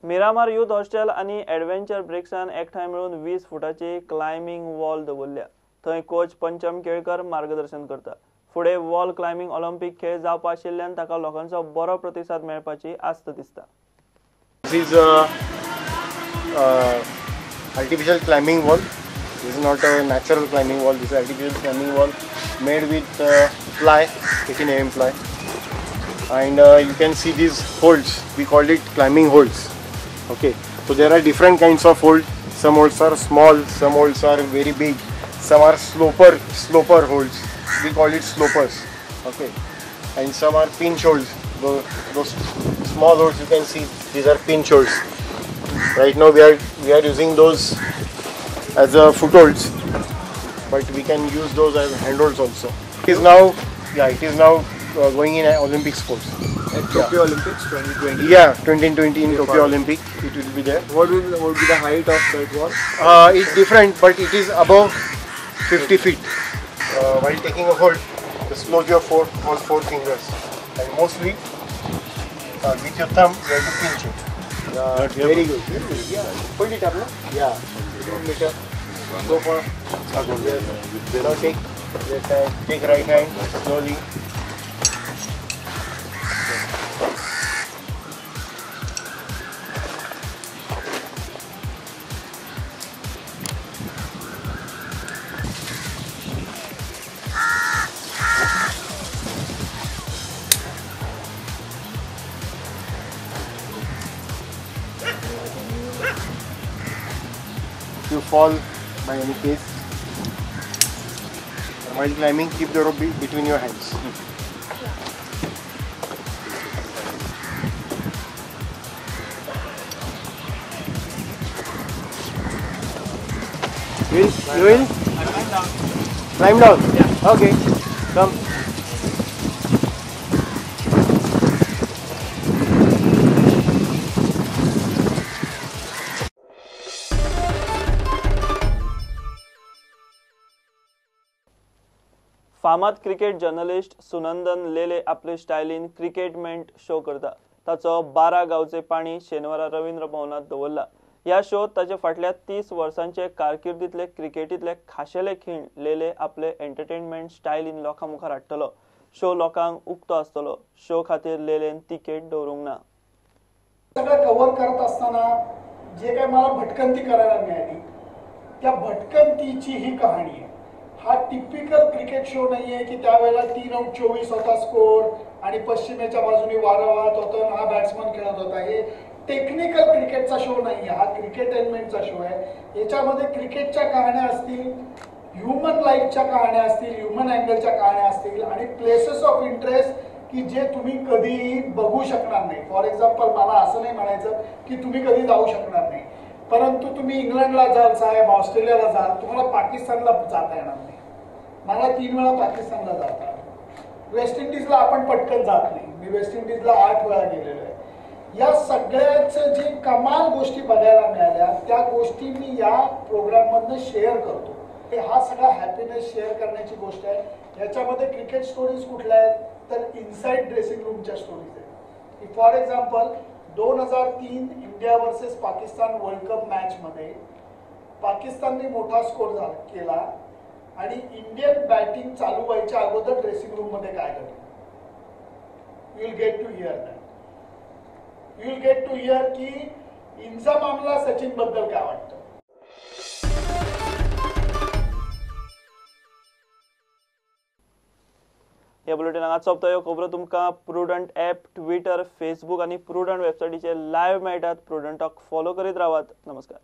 Miramar youth hostel आनी adventure ब्रिक्सान एकठांय मेळून 20 फुटाची क्लायबींग वॉल दवरल्या. थंय कोच पंचम केळकर मार्गदर्शन करता. फुडें वॉल क्लायबींग ऑलिम्पिक खेळ जावपा आशिल्ल्यान ताका लोकांचो बरो प्रतिसाद मेळपाची आस्त दिसता. This is artificial climbing wall. This is not a natural climbing wall. This is artificial climbing wall made with ply, 18 mm ply, and you can see these holds. We call it climbing holds. Okay, so there are different kinds of holds. Some holds are small, some holds are very big, some are sloper holds. We call it slopers. Okay, and some are pinch holds. Those small holds you can see, these are pinch holds. Right now we are using those as a footholds, but we can use those as handholds also. It is now going in Olympic sports. At Tokyo Olympics 2020. Yeah, 2020 in Tokyo Olympic it will be there. What will be the height of that wall? It's different, but it is above 50 feet. While taking a hold, just close your all four fingers, and mostly with your thumb you have to pinch it. Yeah, very good. Very good. Yeah, hold it up, no? Yeah. Meter. Go for. Yes. Now take left hand. Take right hand slowly. If you fall by any case while climbing, keep the rope between your hands. You will? I climb down. Climb down? Yeah. Okay. Come. फामाद cricket journalist Sunandan लेले आपले स्टायलीन क्रिकेटमेंट show करता. ताचो 12 गांवचे पाणी शेनवारा रवींद्र भवनात दवरला. ह्या शोत ताचे फाटल्या 30 वर्सांचे कारकिर्दींतले क्रिकेटींतले खाशेले खीण लेले आपले एंटरटेनमेंट स्टायलीन लोकां मुखार हाडटलो. शो लोकांक उक्तो आसतलो. शो खातीर लेलेन तिकेट दवरूंक ना. सगळं कव्हर करत असताना जे काय मला भटकंती करायला मिळाली त्या भटकंतीची ही कहाणी आहे. हा टिपिकल क्रिकेट शो नाही आहे की त्यावेळेला 3 आउट 24 होता स्कोर आणि पश्चिमेच्या बाजूने वारा वाहत होतं आणि हा बॅट्समन खेळत होता. हे टेक्निकल क्रिकेटचा शो नाही आहे, हा क्रिकेटेनमेंटचा शो आहे. याच्यामध्ये क्रिकेटच्या कहाण्या असतील, ह्युमन लाईफच्या कहाण्या असतील, ह्युमन अँगलच्या कहाण्या असतील आणि प्लेसेस ऑफ इंटरेस्ट की जे तुम्ही कधीही बघू शकणार नाही. फॉर एक्झाम्पल, मला असं नाही म्हणायचं की तुम्ही कधी जाऊ शकणार नाही, परंतु तुम्ही इंग्लंडला जाल साहेब, ऑस्ट्रेलियाला जाल, तुम्हाला पाकिस्तानला जाता येणार नाही. मला 3 वेळा पाकिस्तानला जाता आलं. वेस्ट इंडिजला आपण पटकन जात नाही. मी वेस्ट इंडिजला 8 वेळा गेलेलो आहे. या सगळ्याचं जे कमाल गोष्टी बघायला मिळाल्या त्या गोष्टी मी या प्रोग्राममधनं शेअर करतो. हा सगळा हॅपीनेस शेअर करण्याची गोष्ट आहे. याच्यामध्ये क्रिकेट स्टोरीज कुठल्या आहेत तर इनसाइड ड्रेसिंग रूमच्या स्टोरीज आहेत. की for example 2003 India versus Pakistan world cup मॅचमध्ये पाकिस्तानने मोठा स्कोर केला आणि इंडियन बॅटिंग चालू व्हायच्या अगोदर ड्रेसिंग रूममध्ये काय घडलं, you will get to hear that. You will get to hear की इंजमामला सचिन बद्दल काय वाटतं. ह्या बुलेटिन हांगाच सोंपता. ह्यो खबरो तुमकां प्रुडंट ॲप, ट्विटर, फेसबूक आनी प्रुडंट वेबसायटीचेर लायव्ह मेळटात. प्रुडंटाक फॉलो करीत रावात. नमस्कार.